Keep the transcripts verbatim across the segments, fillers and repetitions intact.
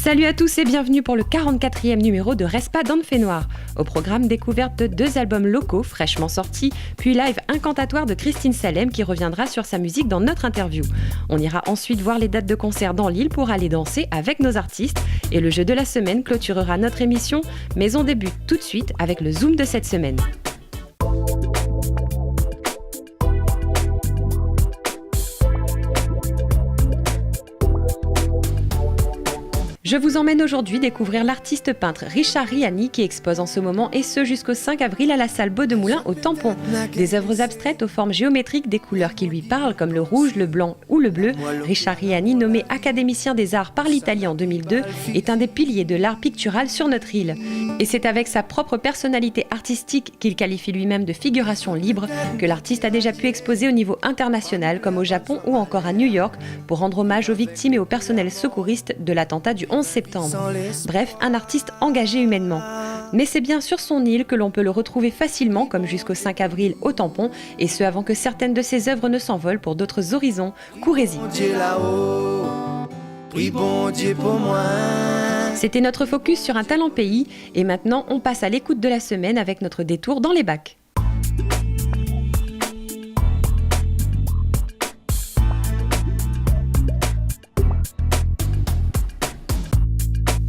Salut à tous et bienvenue pour le quarante-quatrième numéro de Reste pas dan le fenoir. Au programme, découverte de deux albums locaux fraîchement sortis, puis live incantatoire de Christine Salem qui reviendra sur sa musique dans notre interview. On ira ensuite voir les dates de concert dans l'île pour aller danser avec nos artistes. Et le jeu de la semaine clôturera notre émission, mais on débute tout de suite avec le Zoom de cette semaine. Je vous emmène aujourd'hui découvrir l'artiste peintre Richard Riani qui expose en ce moment et ce jusqu'au cinq avril à la salle Beau de Moulin au Tampon. Des œuvres abstraites aux formes géométriques, des couleurs qui lui parlent comme le rouge, le blanc ou le bleu, Richard Riani, nommé académicien des arts par l'Italie en deux mille deux, est un des piliers de l'art pictural sur notre île. Et c'est avec sa propre personnalité artistique, qu'il qualifie lui-même de figuration libre, que l'artiste a déjà pu exposer au niveau international, comme au Japon ou encore à New York, pour rendre hommage aux victimes et au personnel secouriste de l'attentat du onze septembre. Bref, un artiste engagé humainement. Mais c'est bien sur son île que l'on peut le retrouver facilement, comme jusqu'au cinq avril au Tampon, et ce avant que certaines de ses œuvres ne s'envolent pour d'autres horizons. Courez-y. Bondié labo, pri Bondié pou moin. C'était notre focus sur un talent pays, et maintenant on passe à l'écoute de la semaine avec notre détour dans les bacs.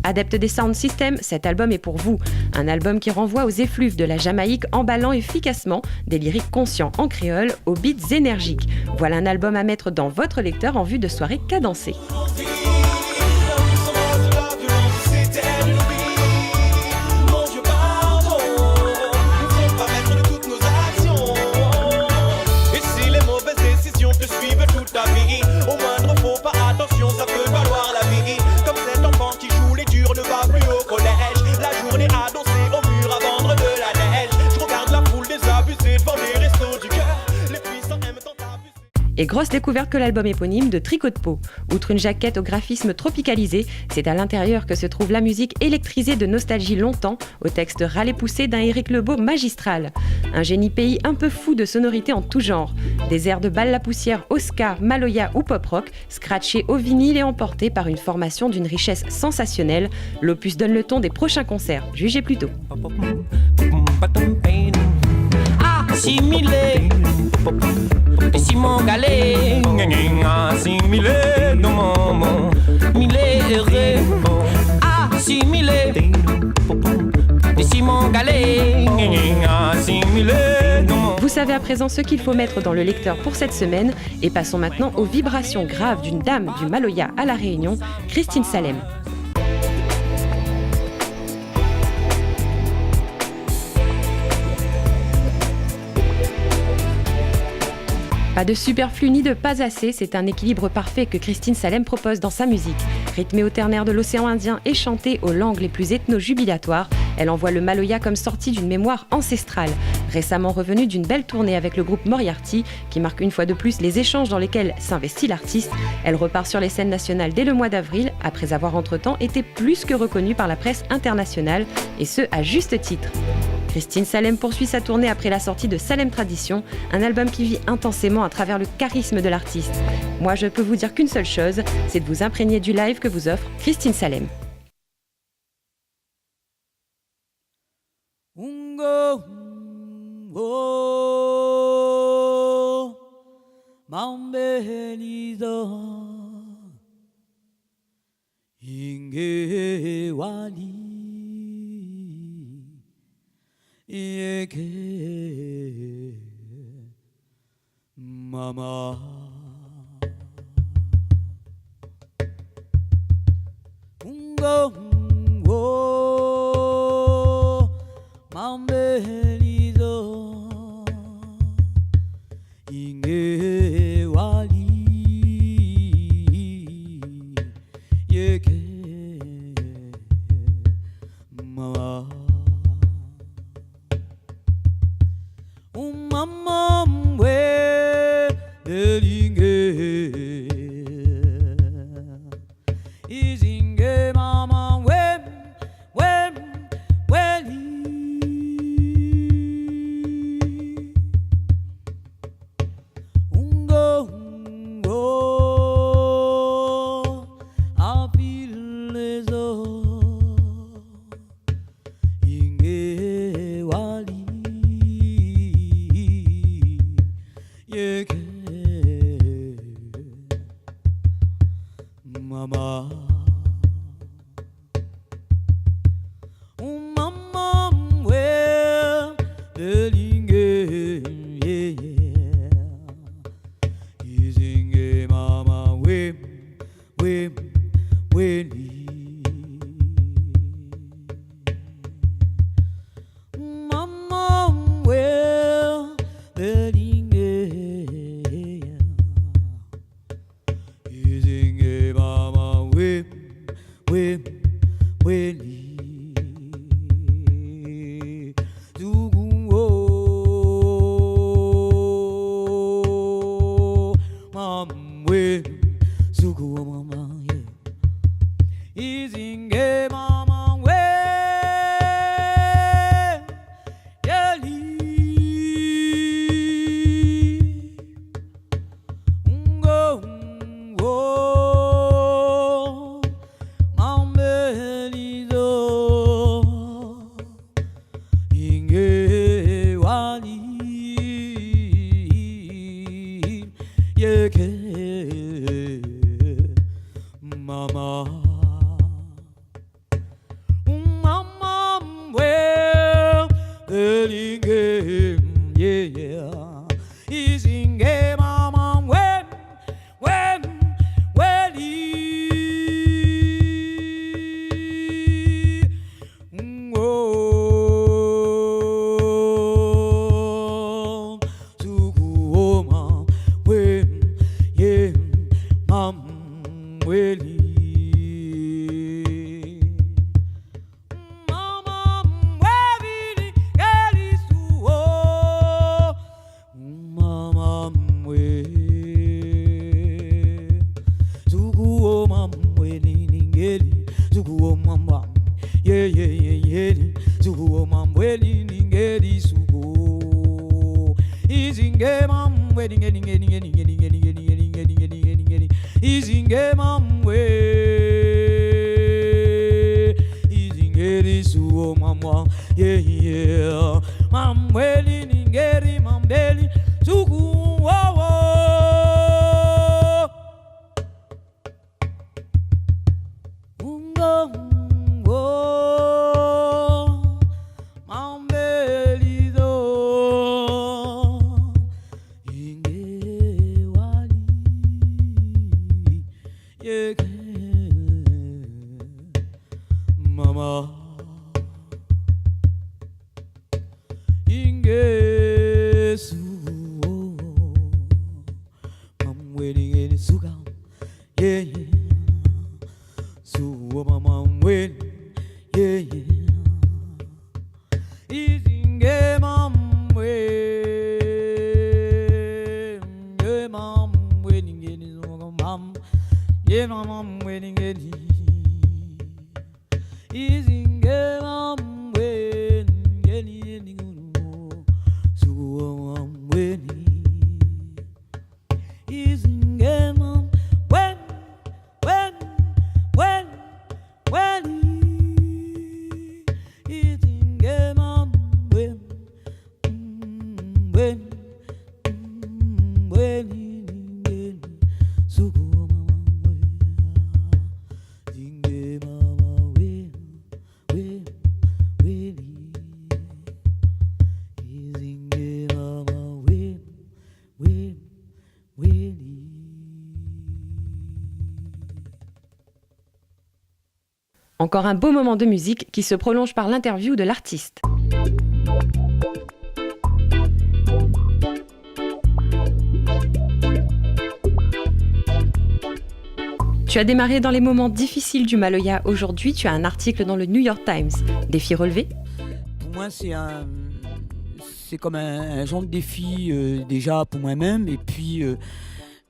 Adepte des sound systems, cet album est pour vous. Un album qui renvoie aux effluves de la Jamaïque, emballant efficacement des lyriques conscients en créole aux beats énergiques. Voilà un album à mettre dans votre lecteur en vue de soirées cadencées. Et si les mauvaises décisions te suivent toute ta vie, au moindre faux pas, attention, ça peut valoir la vie. Comme cet enfant qui joue les durs ne va plus au collège. La journée adossée au mur à vendre de la neige. Je regarde la foule désabusée devant les restos du cœur. Les puissants aiment tant abuser. Et grosse découverte que l'album éponyme de Tricot de Pau. Outre une jaquette au graphisme tropicalisé, c'est à l'intérieur que se trouve la musique électrisée de Nostalgie Longtemps, au texte râlé-poussé d'un Éric Lebow magistral. Un génie pays un peu fou de sonorités en tout genre. Des airs de Bal la Poussière au ska, maloya ou pop rock, scratchés au vinyle et emportés par une formation d'une richesse sensationnelle, l'opus donne le ton des prochains concerts. Jugez plutôt. Asimilé, si mon galé, asimilé, non, mon, milé, heureux, asimilé, si mon galé, asimilé, non, mon. Vous savez à présent ce qu'il faut mettre dans le lecteur pour cette semaine, et passons maintenant aux vibrations graves d'une dame du maloya à La Réunion, Christine Salem. Pas de superflu ni de pas assez, c'est un équilibre parfait que Christine Salem propose dans sa musique. Rythmée au ternaire de l'océan Indien et chantée aux langues les plus ethno-jubilatoires, elle envoie le maloya comme sortie d'une mémoire ancestrale. Récemment revenue d'une belle tournée avec le groupe Moriarty, qui marque une fois de plus les échanges dans lesquels s'investit l'artiste, elle repart sur les scènes nationales dès le mois d'avril, après avoir entre-temps été plus que reconnue par la presse internationale, et ce, à juste titre. Christine Salem poursuit sa tournée après la sortie de Salem Tradition, un album qui vit intensément à travers le charisme de l'artiste. Moi, je peux vous dire qu'une seule chose, c'est de vous imprégner du live que vous offre Christine Salem. Ungo, o, mambelizo, inge wali, yeke. Mama. Ungo, o, mambelizo, inge wali, yeke. Mama. Umama mwe delinge. Izinge mama Mama. Ou mama mwé, belinge, yeah, yeah. Izinge mama mwé, mwé, mwé li. Mama mwé, belinge, yeah. Izinge mama mwé, mwé, mwé li. Zoukou o. Mama mwé, zoukou o mama, yeah. Izinge mama mwé, yeah li. Ngo, ngo, mambelizo, inge wali, yeke, mama. Mama mwé, belinge, yeah, yeah. Izinge mama mwé, mwé, mwé li. Ngo, zoukou o mama mwé, yeah, mama mwé li. Mama mwé, vini, ngeli sou o. Mama mwé. Zoukou o mama mwé, ni, ni, ngeli. Zoukou o mama. Ye, ye, ye, ye, ni. Zoukou o mama mwé, ni, ni, ngeli, zoukou. Izinge mama mwé, ni, ngeli, ngeli, ngeli. Izinge mama mwé, izinge li sou o mama mwé, yeah, yeah. Mama mwé, ni, ni, ngeli, mama mwé li, zoukou o, o. Ungo, ungo, mambelizo, inge wali, yeke, mama. Inge sou o, mama mwé, ni, ngeli, zoukou. Yeah, yeah. Sou o mama mwé, yeah, yeah. Izinge mama mwé, ye mama mwé, ni, ngeli, zoukou mama. Ye mama mwé, ni, ngeli. Izinge mama mwé, ngeli, ngeli, ngulu. Sou o mama mwé, ni. Izinge mama mwé, mwé, mwé, mwé li. Izinge mama mwé, mwé, mwé li, li, mwé li. Zoukou o mama mwé. Zinge mama mwé, mwé, mwé li. Izinge mama mwé, mwé, mwé li. Encore un beau moment de musique qui se prolonge par l'interview de l'artiste. Tu as démarré dans les moments difficiles du maloya. Aujourd'hui, tu as un article dans le New York Times. Défi relevé ? Pou mwin, sé in, sé konm in, in zanr de défi, euh, déza pou mwin mèm. É pi, euh,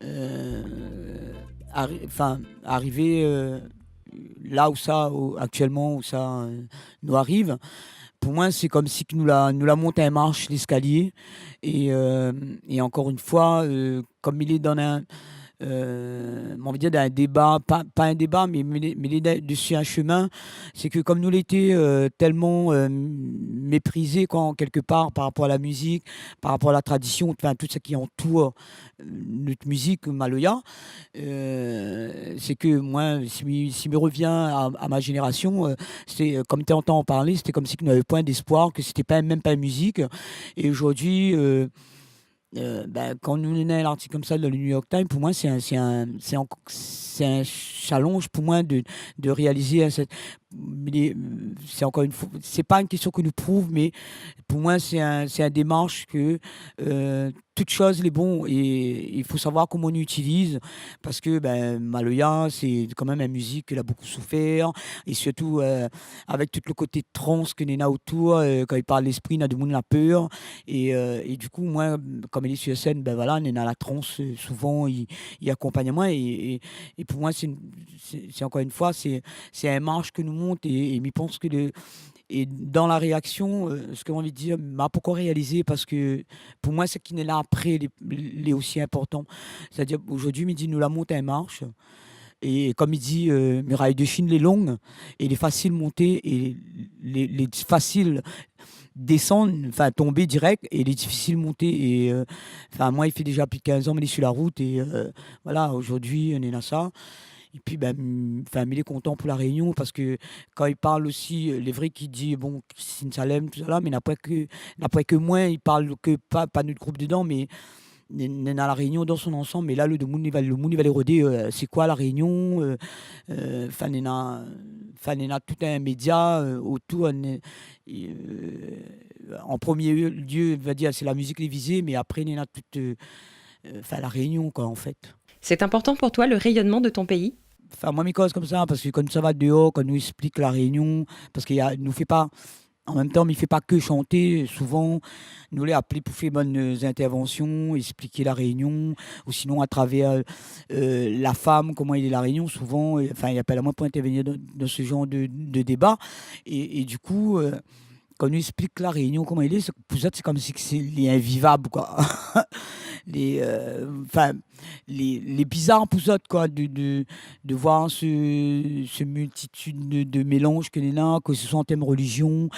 euh, ari-, anfin, arivé, euh, la ousa, ou, aktièlman, ousa, euh, nou ariv, pou mwin, sé konmsi ke nou la, nou la mont in marsh léskalié. É, euh, é ankor in foi, euh, konm mi lé dan in, euh, mon anvi dir, d'in déba, pa, pa in déba, mé, mé, mé lé de, dsi in shemin. Sé ke kom nou lété, euh, tèlman, euh, méprizé, kan, kèlke par, par rapor a la mizik, par rapor a la tradisyon, anfin, tout sak i antour, euh, nout mizik maloya, euh, sé ke moin, si mi, si mi rovien a, a ma zénérasyon, euh, sété, euh, kom té antann parlé, sété komsi ke nou navé poin d'éspoir, ke sété pa, mèm pa in mizik. É zordi, euh, euh, bin, kan nou néna in lartik komsa dan le New York Times, pou moin, sé in, sé in, sé an-, sé in challenge pou moin de, de réalizé, hein, sèt, mé, euh, sé ankor in foi, sé pa in késtion ke nou prouv, mé pou moin, sé in, sé in démarsh ke, euh, tout shoz lé bon é i fo savoir koman nou itiliz, parske, bin, maloya, sé kan mèm in mizik ke la bokou soufèr, é sirtou, euh, avèk tout le koté trans ke néna otour, euh, kan i parl léspri, néna demoun la pèr. É, euh, é du kou, moin, kom mi lé sir sèn, bin voilà, néna la trans, euh, souvan, i, i akonpagn amoin. É, é, é pou moin, sé in, sé, sé ankor in foi, sé, sé in marsh ke nou mont é, é mi pans ke le, é dan la réaksyon, euh, sak mi anvi dir, ma pankor réalizé, parske pou moin, sak i néna apré, lé, lé osi inportan. Sétadir, zordi, mi di, nou la mont in marsh, é kom i di, euh, miray de Shine lé long, é lé fasil monté, é lé, lé fasil désann, anfin, tonbé dirèk, é lé difisil monté. É, euh, anfin, moin, i fé déza plis de kinz an mi lé sir la rout, é, euh, voilà, zordi, nou néna sa. Épi, bin, anfin, mi lé kontan pou La Rényon, parske kan i parl osi, euh, lé vré ki di, bon, Christine Salem, tousala, mé na poin ke, na poin ke moin, i parl ke pa, pa nout group dedan, mé né-, néna La Rényon dan son ansanm, mé la, le demoun, i va, le moun, i va alé rodé, euh, sé koi La Rényon, euh, euh, anfin, néna, anfin, néna tout in média, euh, otour, né-, é, euh, an promié lié, on va dir, sé la mizik lé vizé, mé apré, néna tout, euh, euh, anfin, La Rényon, koi, an fèt. C'est important pour toi le rayonnement de ton pays ? Anfin, moin, mi koz komsa, parske kan sa va déor, kan nou ésplik La Rényon, parske i a, nou fé pa, an mèm tan, mi fé pa ke shanté. Souvan, nou lé aplé pou fé bann, euh, zintèrvansyon, ésplik La Rényon, ou sinon atravèr, euh, la fam, koman i lé La Rényon. Souvan, euh, anfin, i apèl amoin pou intèrvenir dan, dan se janr de, de déba. É, é du kou, euh, kan nou ésplik La Rényon koman i lé, sé, pou zot, sé komsi ke sé, lé invivab, koi. Lé, euh, anfin, lé, lé bizar pou zot, koi, de, de, de voir se, se miltitid de, de mélanz ke néna, ke se soi an tèrm relizion,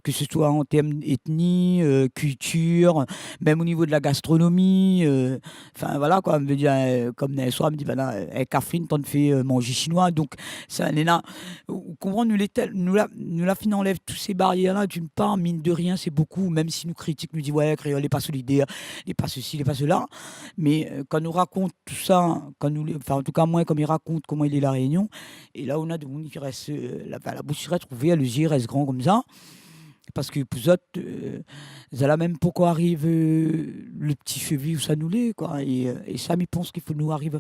ke se soi an tèrm étni, euh, kiltir, mèm o nivo de la gastronomi, euh, anfin, voilà, koi, mi vé dir, euh, kom in soir, mi di, bin la, euh, in kafé, nou tann fé, euh, manzé shinoi. Donk, sa, néna, ou konpran, nou lé tèl-, nou la, nou la fine anlèv tout sé barièr-la, d'une part, mine de rien, sé bokou, mèm si nou kritik, nou di, ouais, kréol lé pa solidèr, lé pa sesi, lé pa sela. Mé, euh, kan nou rakont tousa, kan nou, anfin, an tou ka, moin, kom mi rakont koman i lé La Rényon, é la, ou na demoun ki rès, euh, la, la boush i rès rouvèr, le zié i rès gran komsa, parske pou zot, euh, zot la mèm pankor ariv, euh, le ti shevi ousa nou lé, koi. É, euh, é sa, mi pans ke fo nou ariv,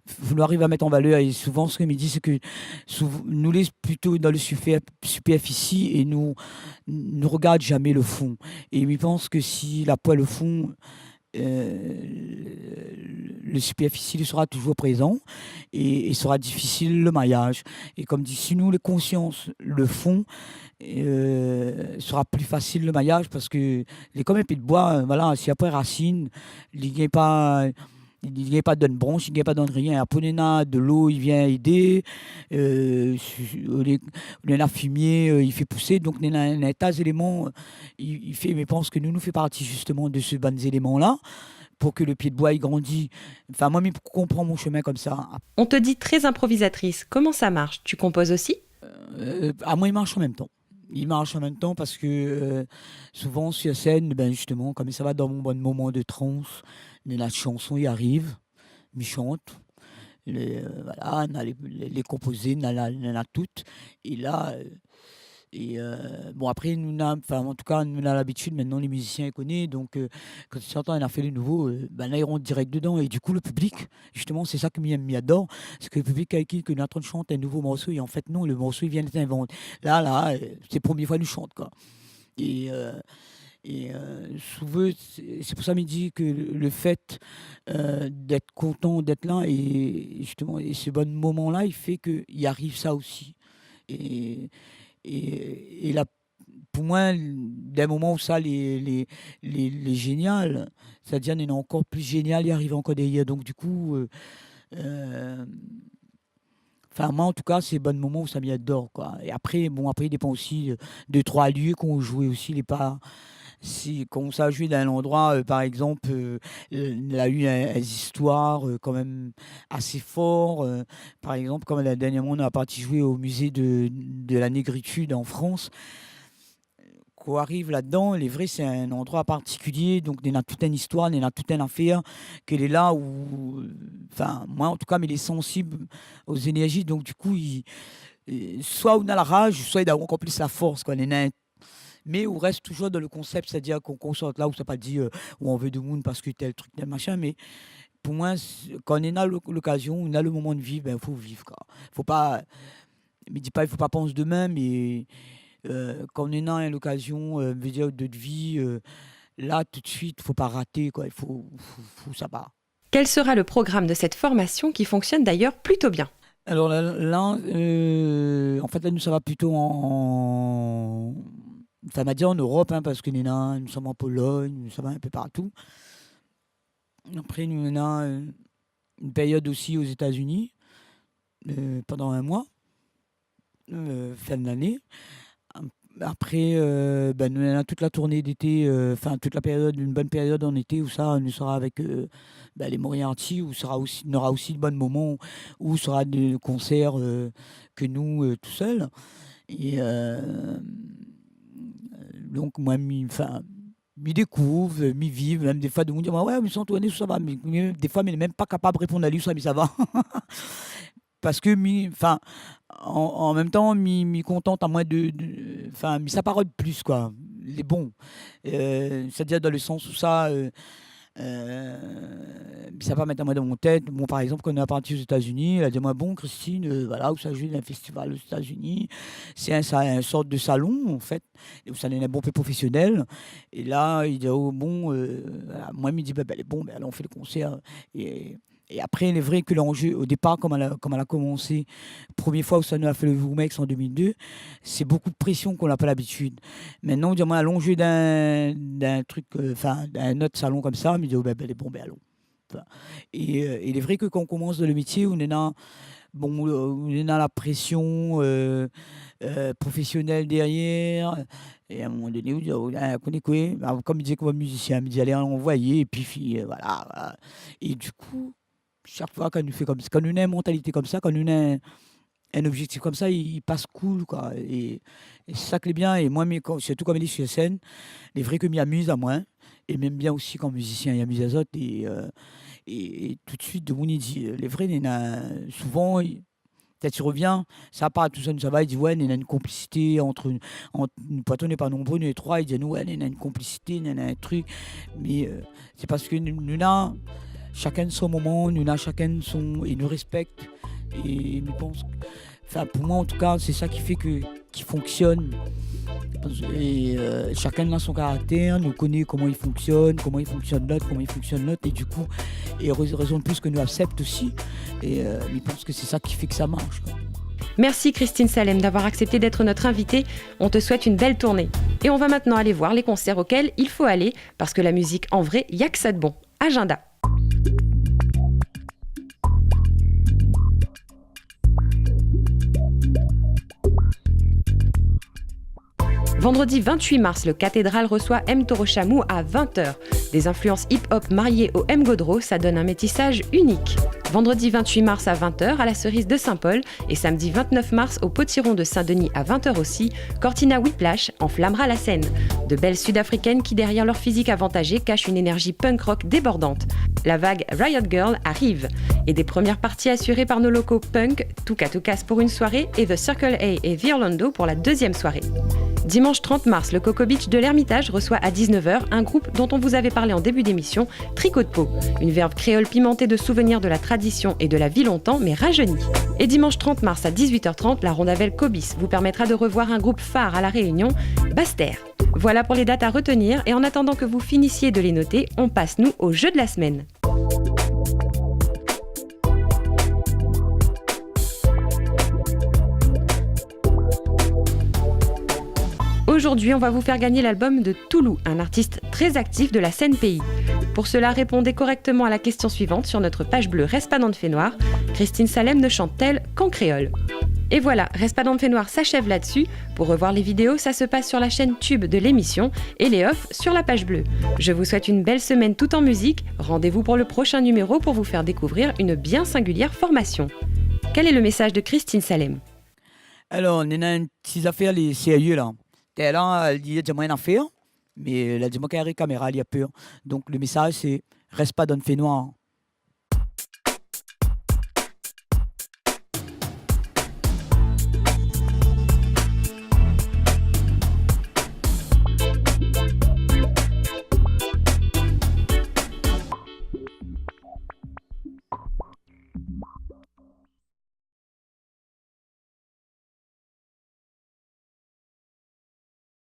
fo nou ariv a mèt an valèr. É souvan, sak mi di, sé ke souv-, nou lé plito dan le sipèr-, sipèrfisi é nou, nou rogard zamé le fon. É mi pans ke si la poin le fon, euh, le sipèrfisi, li sera touzour prézan é, é sera difisil le mayaz. É kom di, si nou lé konsian, le fon, euh, sera pli fasil le mayaz, parske lé kom in pié d'boi, euh, voilà, si la poin rasine, li gingn pa, li gingn pa donn bransh, li gingn pa donn rien. Apré, néna dolo, i vien édé, euh, si, si, ou lé, ou néna fimié, euh, i fé pousé. Donk, néna, néna in ta zéléman, euh, i, i fé, mi pans ke nou, nou fé parti zistoman de se bann zéléman-la, pou ke le pié d'boi i grandi. Anfin, moin, mi konpran mon shemin komsa. On te dit très improvisatrice. Comment ça marche ? Tu composes aussi ? Euh, amoin, i marsh an mèm tan. I marsh an mèm tan parske, euh, souvan, sir sèn, bin, zistoman, kom sa va dan mon bann moman de trans, néna shanson i ariv, mi shant. Lé, euh, voilà, néna lé, lé, lé konpozé, néna la, néna tout. É la, euh, é, euh, bon, apré, nou na, anfin, an tou ka, nou na labitid, mintnan, lé mizisien i koné, donk, euh, kan i antann in nafèr de nouvo, euh, bin la, i rant dirèk dedan. É du kou, le piblik, zistoman, sé sa ke mi èm, mi ador, sé ke le piblik, kan i, ke nou lé antrin de shant in nouvo morso, é an fèt, non, le morso, i vien d'èt invanté. La, la, euh, sé promié foi nou shant, koi. É, euh, é, euh, souvan, sé, sé pou sa mi di ke le, le fèt, euh, d'èt kontan d'èt la, é zistoman, é se bann moman-la, i fé ke i ariv sa osi. É, é la, pou moin, d'in moman ousa lé, lé, lé, lé zénial, sétadir, néna ankor pli zénial i ariv ankor dèrièr. Donk, du kou, euh, Euh, enfin, moi, en tout cas, sé bann moman ousa mi ador, koi. É apré, bon, apré, i dépan osi de, de troi lieu k'ou zoué osi, lé pa, si, kan ou sa zoué dan in landroi, euh, par égzanp, euh, euh, la u in, in zistoir, euh, kan mèm asé for, euh, par égzanp, kom la dèrnièrman, nou la parti zoué o mizé de, de la négritude an Frans. Kan ou ariv ladan, lé vré, sé in landroi partikilié, donk néna tout in zistoir, néna tout in afèr, ke lé la ou, enfin, moin, an tou ka, mi lé sansib o zénèrzi, donk, du kou, i, i, soi ou na la raj, soi i done aou ankor plis la fors, koi, néna in, mé ou rès touzour dan le konsèp, sétadir kan, kan ou sort la, ou sa pa di, euh, ou anvoy demoun parske tèl trik, tèl mashin, mé pou moin, sé, kan néna lo-, lokazion, néna le moman de viv, bin, fo viv, koi. Fo pa, mi di pa, i fo pa pans demin, mé, euh, kan néna in lokazion, euh, vé dir, de, de vi, euh, la, tout de suit, fo pa raté, koi. I fo, fo, fo sava. Quel sera le programme de cette formation qui fonctionne d'ailleurs plutôt bien ? Alors la, la, euh, en fait, la, nou sava plito an, an, enfin, ma di an Europe, hein, parske néna, nou sava an Pologne, nou sava in pé partou. Apré, nou néna, euh, in périod osi o Zétazini, euh, pandan in moi, euh, fin de lané. Apré, euh, bin, nou néna tout la tourné d'été, euh, enfin, tout la périod, in bone périod an été ousa nou sera avèk, euh, bin, lé Moriarty, ou sera osi, nora osi de bon moman, ou sera de konsèr, euh, ke nou, euh, tousèl. É, euh, donk, moin, mi, enfin, mi dékouv, mi viv, mèm défoi, demoun i di amoin, « Ouais, mi san tourné, sa va », mé, mé défoi, mi lé mèm pa kapab réponn ali, sa, mi sava. Parske mi, enfin, an, an mèm tan, mi, mi kontant amoin de, de, enfin, mi sa pa rod plis, koi. Lé bon. Euh, sétadir dan le sans ousa, euh, euh, mi sa pa mèt amoin dan mon tèt. Bon, par égzanp, kan nou la parti o Zétazini, la di amoin, « Bon, Christine, euh, voilà, ou sa zoué dan in festival o Zétazini. Sé in, sa, in sort de salon, an fèt. É ousa néna in bonpé profésionèl. » É la, i di, « Oh, bon, euh, voilà. » Moin, mi di, « Bin, bin, bon, bin, alon, nou fé le konsèr. » É, é apré, lé vré ke l'anzé, o dépar, kom la, kom la komansé, promié foi ousa nou la fé le Woomex an deux mille deux, sé bonpé de présion k'ou na pa labitid. Mintnan, ou di amoin, « Alon zoué dan, dan in trik, euh, enfin, dan in not salon konmsa », mi di, « Oh, bin, bin, lé bon, bin, alon. » Enfin, é, euh, é lé vré ke kan ou komans dan le métié, ou néna, bon, ou, ou néna la présion, euh, euh, profésionèl dèrièr, é a in moman doné, ou di, « Oh, ah, koné koué », bin, kom i di amoin, mizisien, mi di, « Alé, anvoy », épi, fi, euh, voilà, voilà. É du kou, shak foi kan nou fé konmsa, kan nou néna in montalité konmsa, kan nou néna in, in objéktif konmsa, i, i pas cool, koi. É, é sé sa ki lé bien. É moin, mi, kan, sirtou kan mi lé si sèn, lé vré ke mi amiz amoin, é mèm bien osi kan mizisien i amiz azot. É, euh, é, é tout de suit, demoun i di, euh, lé vré, néna, souvan, i, kan i rovien, sa pa tousa, nou sava, i di, « Ouais, néna in konplisité ant, ant, parske nou lé pa nonbré, nou lé troi », i di anou, « Ouais, néna in konplisité, néna in trik. » Mé, euh, sé parske nou, nou néna shakinn son moman, nou néna shakinn son, é nou réspèk. É mi pans, enfin, pou moin, an tou ka, sé sa ki fé ke, ki fonksionn. É, euh, shakinn na son karaktèr, nou koné koman i fonksionn, koman i fonksionn lot, koman i fonksionn lot, é du kou, é ré-, rézon de plis ke nou aksèp osi. É, euh, mi pans ke sé sa ki fé ke sa marsh, koi. Merci Christine Salem d'avoir accepté d'être notre invitée. On te souhaite une belle tournée. Et on va maintenant aller voir les concerts auxquels il faut aller, parce que la musique, en vrai, y a que ça de bon. Agenda. Vendredi vingt-huit mars, le Cathédral reçoit M Toro Shamu à vingt heures. Des influences hip-hop mariées au M Godro, ça donne un métissage unique. Vendredi vingt-huit mars à vingt heures à la Cerise de Saint-Paul et samedi vingt-neuf mars au Potiron de Saint-Denis à vingt heures aussi, Cortina Whiplash enflammera la scène. De belles Sud-Africaines qui, derrière leur physique avantagé, cachent une énergie punk rock débordante. La vague Riot Girl arrive. Et des premières parties assurées par nos locaux punk, Tuka Tukas pour une soirée et The Circle A et The Orlando pour la deuxième soirée. Dimanche trente mars, le Coco Beach de l'Ermitage reçoit à dix-neuf heures un groupe dont on vous avait parlé en début d'émission, Tricot de Pau. Une verve créole pimentée de souvenirs de la tradition et de la vie longtemps, mais rajeunie. Et dimanche trente mars à dix-huit heures trente, la rondavelle Cobis vous permettra de revoir un groupe phare à La Réunion, Basse-Terre. Voilà pour les dates à retenir, et en attendant que vous finissiez de les noter, on passe, nous, au jeu de la semaine. Aujourd'hui, on va vous faire gagner l'album de Toulou, un artiste très actif de la scène pays. Pour cela, répondez correctement à la question suivante sur notre page bleue Reste pas dans le fenoir. Christine Salem ne chante-t-elle qu'en créole ? Et voilà, Reste pas dans le fenoir s'achève là-dessus. Pour revoir les vidéos, ça se passe sur la chaîne Tube de l'émission et les off sur la page bleue. Je vous souhaite une belle semaine tout en musique. Rendez-vous pour le prochain numéro pour vous faire découvrir une bien singulière formation. Quel est le message de Christine Salem ? Alor, néna in ti zafèr lé sérié la. Talèr la, li la di amoin in afèr, mé la di amoin k'avèk kaméra li la pèr. Donk le mésaz sé, rès pa dan le fenoir.